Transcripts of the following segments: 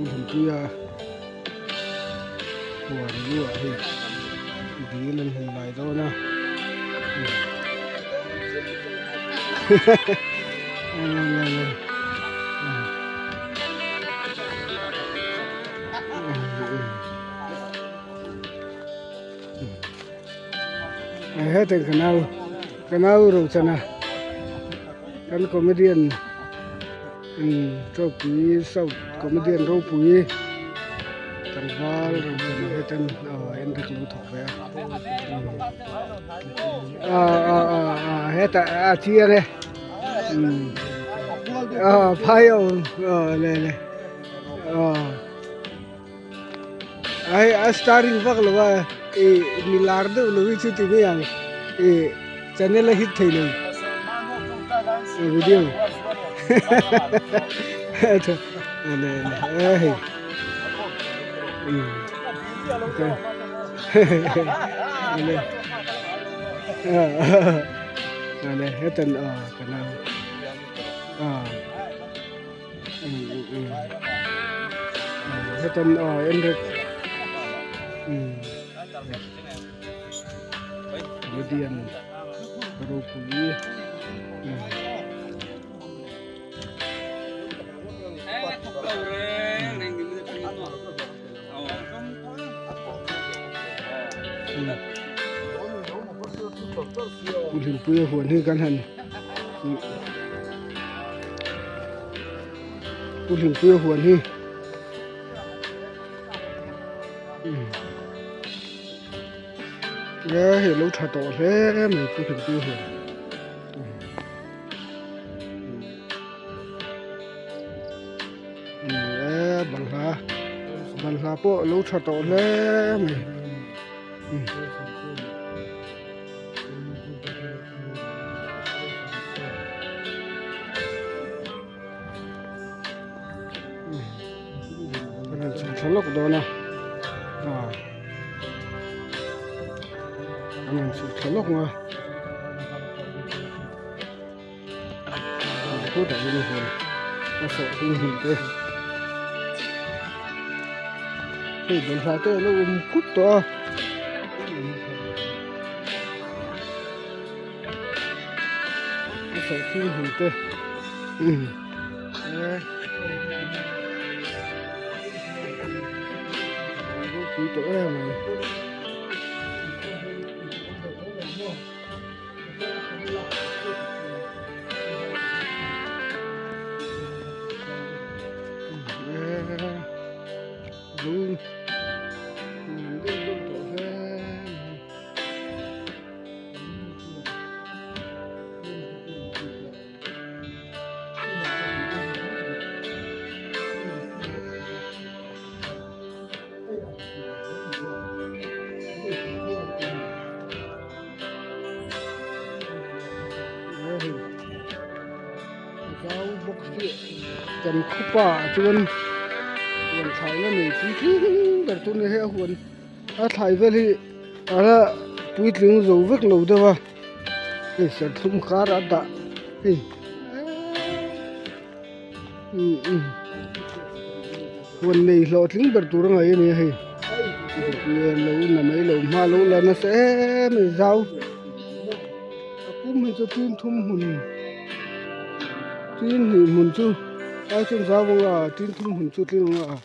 Pu Hlimpuia huan luah hi dil an hmu lai dawn a Hetiang ka nau ka nau Rochana kan comedian Chawpui South comedian ropui tlangval Rochana hetiang aw en rek lo thawk ve a ah ah ah hetah a chiang e ah phai a awm aw le le aw. Ai a starring vak lo a ih mi lar deuh lo hi chu ti mai ang ih channel a hit thei lo video a hei um hetan a kana a. Hetan aw en rek comedian ropui Pu Hlimpuia huan hi kan han Pu Hlimpuia huan hi e hei lo tha tawh hle mai Pu Hlimpuia huan e balhla balhla pawh lo tha tawh hle mai. Thla lawk dawn a ah an han chhuk thla lawk a khutah hian a huan a sawh hung hmun te hei bawlhhlawh te a lo awm khup tawh a. A sawh hung hmun te umm ropui tawh em mai. Zau bawk si kan khupa ah chuan huan thlai la nei puitling ber tur a ni hei a huan a thlai vel hi ala puitling zo vek lo deuh a hei serthlum karah a dah hei Huan nei hlawhtling ber tur a ngaih a ni a hei lo na mai lo hma lo la nasa em em zau a pum hi chu tin thum hmun tin hnih hmun chu ai chuan zau anga tin thum hmun chu tling anga.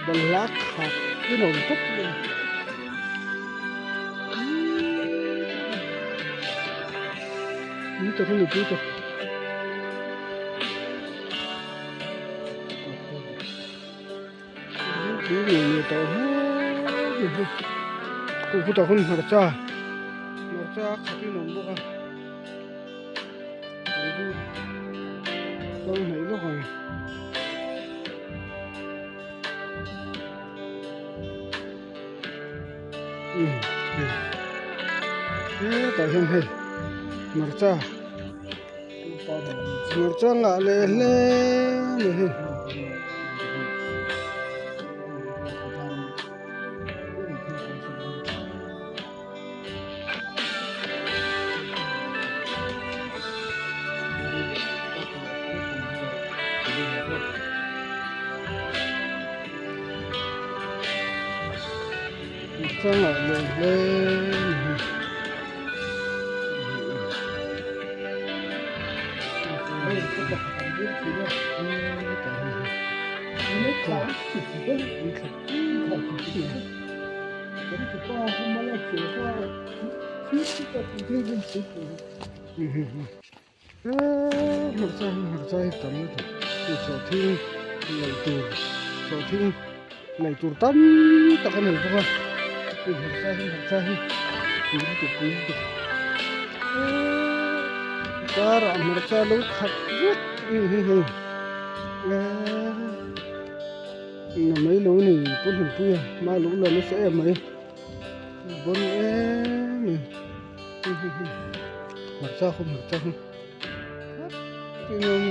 Balhla khat in awm tawp mai a ni tui tak. Khutah khawn hmarcha hmarcha khatin a awm bawk a kal hnaih lawk ang. Hetah hian hei hmarcha. Hmarcha ngah leh hle mai hei. Hmarcha ngah nuam hle mai. Hmarcha hi hmarcha hi tam lutuk sawhthing lei tur sawhthing lei tur tam tak a nei bawk a hmarcha hi hmarcha hi pui lutuk pui lutuk karah hmarcha lo khat vek a ni hi hei na mai lo ni pu Hlimpuia hma lo la nasa em mai bon em em. Hmarcha khu hmarcha khu tin awm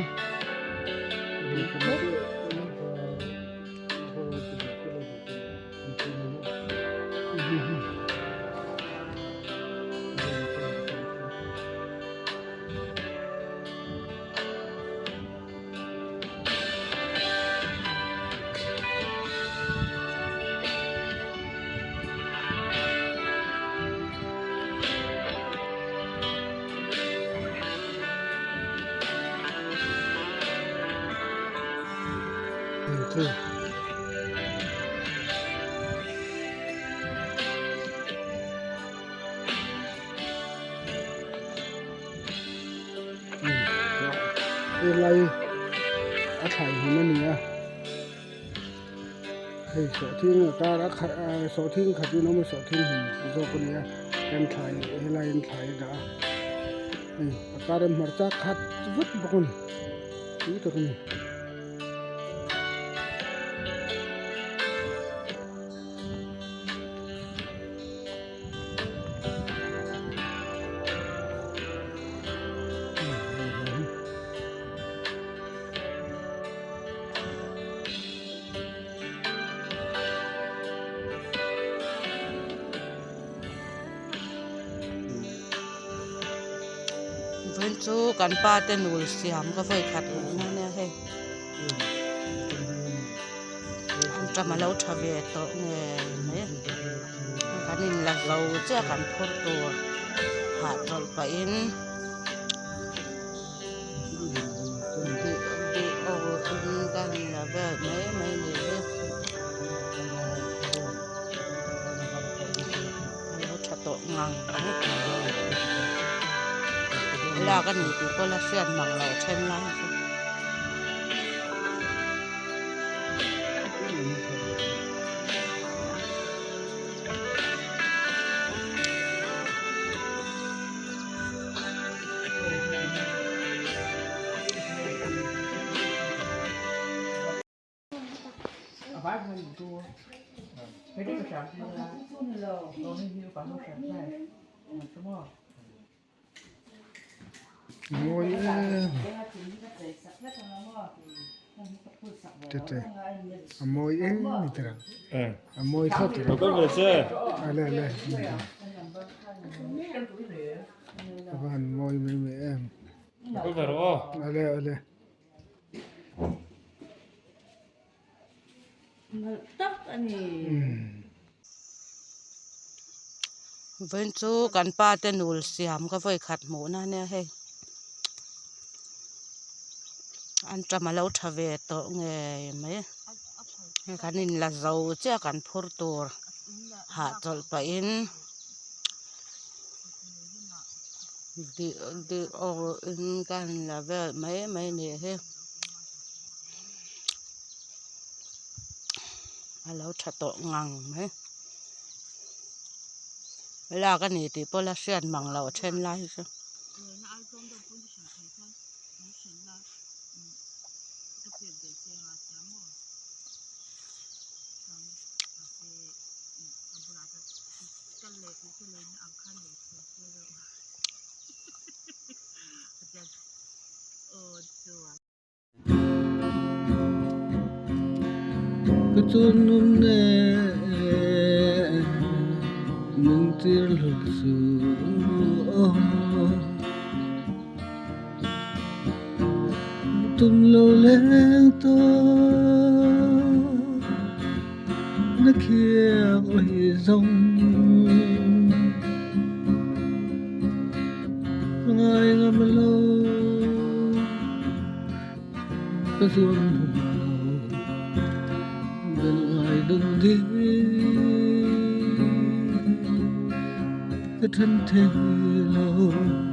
Helai a thlai hmun a ni a hei sawhthing a kar a khat sawhthing khat in a awm a sawhthing hmun zawk a ni a kan thlai helai in thlai a dah a hei a kar a hmarcha khat vek bawk a ni tui tak a ni. Vawiin chu kan pa te nul siam ka vawi khat hmuh na nia hei an ṭam a lo ṭha ve tawh ngei mai kan in la zo chiah kan phur tur hahchawlh pahin. Lak a ni tih pawh la hriat mang loh then lai chu. Mawi em tete a mawi em ni tira a mawi thlawt tira ale ale a va han mawi mai mai em ale ale. Vawiin chu kan pa te nul siam ka vawi khat hmuh na ania hei an ṭam a lo ṭha ve tawh ngei mai kan in la zo chiah kan phur tur hahchawlh pahin in kan la vel mai mai a nih hi. A lo tha tawh ngang mai lak a ni tih pawh la hriat mang loh a then lai hi chu. Ka chungnun e min tir hlawk chu Tum lo leng tawh. Na khiang oi zawng ka ngai ngam lo ka zuam hmu lo bel ngai dang ding ka then thei lo.